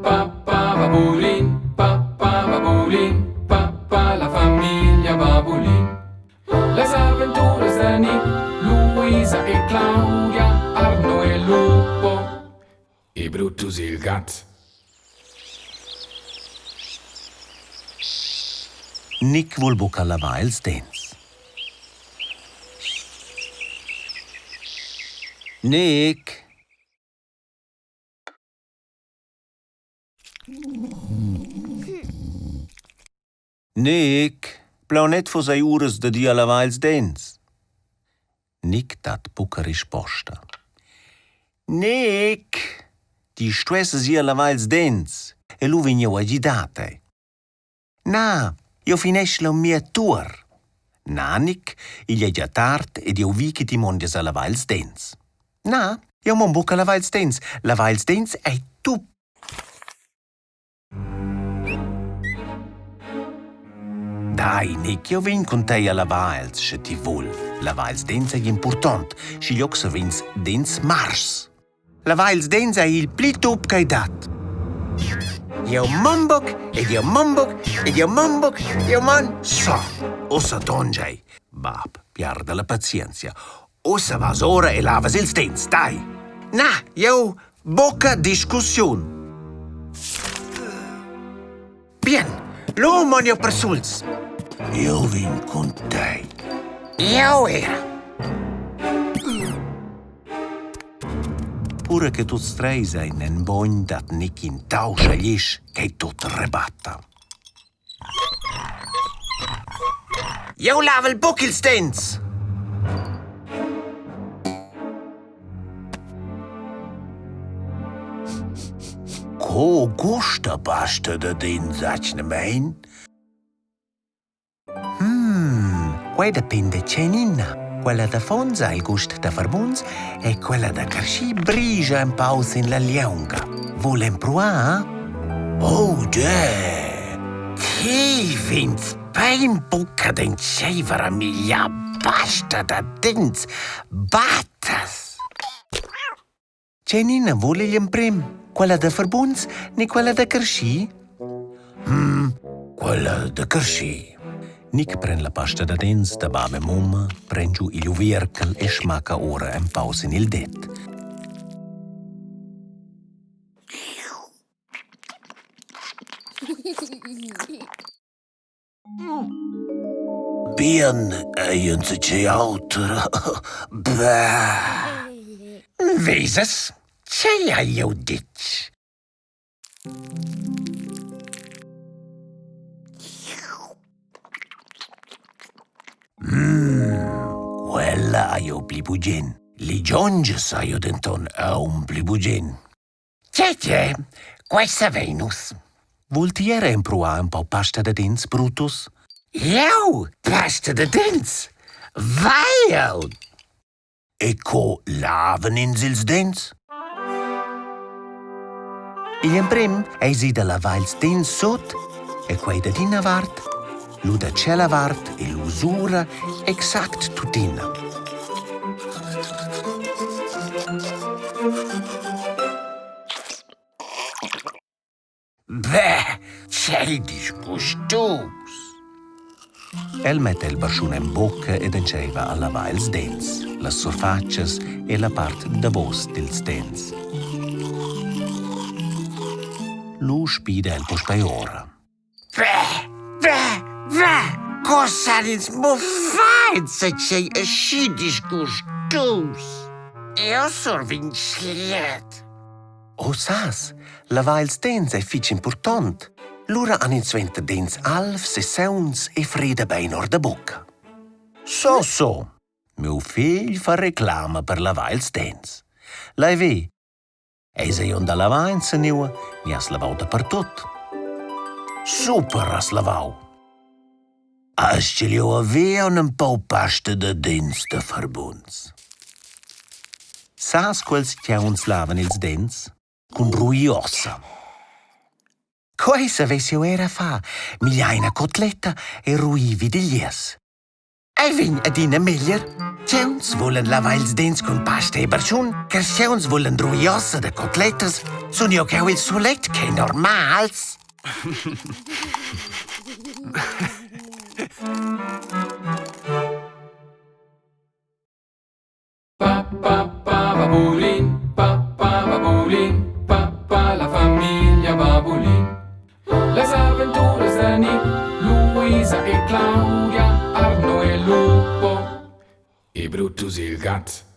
pa pa babulin, pa pa babulin, pa pa la famiglia Babulin. Las aventuras da Nick, Luisa e Claudia, Arno e Lupo e Brutus il gat. Nick vul buca lavar ils dents. Nick! Nick, plaunet fuss ei uras dad ir a lavar ils dents. Nick dat buca risposta. Nick, ti stuesses ir a lavar ils dents e lu vegn jeu a gidar tei. Na, jeu fineschel aunc mia tuor. Na, Nick, igl ei gia tard ed jeu vi che ti mondies a lavar ils dents. Na, jeu mon buca a lavar ils dents. Lavar ils dents ei tup. Dai, Nick, jeu vegn cun tei a lavar els, sche ti vul. Lavar ils dents ei impurtont, schiglioc savens dents marschs. Lavar ils dents ei il pli tup ch'ei dat. Jeu mon buc ed jeu mon buc ed jeu mon buc, jeu mon so. Ussa tongei. Bab piarda la pazienzia. Ussa vas ora e lavas ils dents, dai. Na, jeu buca discussiun. Bien, lu mon jeu persuls. Jeu vegn cun tei. Jeu era. Pura che tuts treis ein en bogn dat Nick in tausch agl isch ch'ei tut rebatta. Jeu lavel buc ils dents! Co gusta pasta da dents atgnamein? Hmm, quei dependa tgeinina. Quella da Fons ha il gust da farbuns e quella da carschi brigia empau sin la lieunga. Vul empruar? Oh de! Ti vegns bein buca d'entscheiver a migliar pasta da dents. Battas! Tgenina vul igl emprem? Quella da farbuns ni quella da carschi? Hmm, quella da carschi. Nick pren la pasta da dents da bab e mumma, pren giu igl uvierchel e smacca ora empau sin il det. Bien ei enzatgei auter. Bäh. Vesas, tgei hai jeu ditg? Mm, quella hai jeu pli bugen. Ligiongias hai jeu denton aunc pli bugen. Tge tge, quai savein nus. Vul ti era empruar empau pasta da dents, Brutus? Jau? Pasta da dents? Vai jau! E co lavan ins ils dents? Igl emprem eisi da lavar ils dents sut e quei dad ina vart, lu da tschella vart e lu sura exact tuttina. Beh, tgei disgustus! El metta il barschun en bocca ed entscheiva a lavar ils dents, las surfatschas e la part davos dils dents. Lu spida el puspei ora. Beh, beh, beh, co san ins mo far enzatgei aschi disgustus? Eu survegn schliet. O sas, lavar ils dents ei fetg impurtont. Lura han ins suenter dents alvs e sauns e freda bein or da bucca. So, so, miu fegl fa reclama per lavar ils dents. Lai ve, Eis ei onn da lavar enzaniua ni has lavau dapertut? Super has lavau! Astgel jeu haver aunc empau pasta da dents da farbuns? Sas quels tgauns lavan ils dents? Cun ruiosa. Quei savess jeu era far, migliar ina cotletta e ruir vid il ies. Ei vegn adina meglier. Tgeuns vulan lavar ils dents cun pasta e barschun, carstgauns vulan druir ossa da cotlettas, sun jeu cheu il sulet ch'ei normals. Pa pa pa babulin, pa pa babulin, pa pa la famiglia Babulin. Las aventuras da Nick, Luisa e Claudia, Arno e Lupo e Brutus il gat.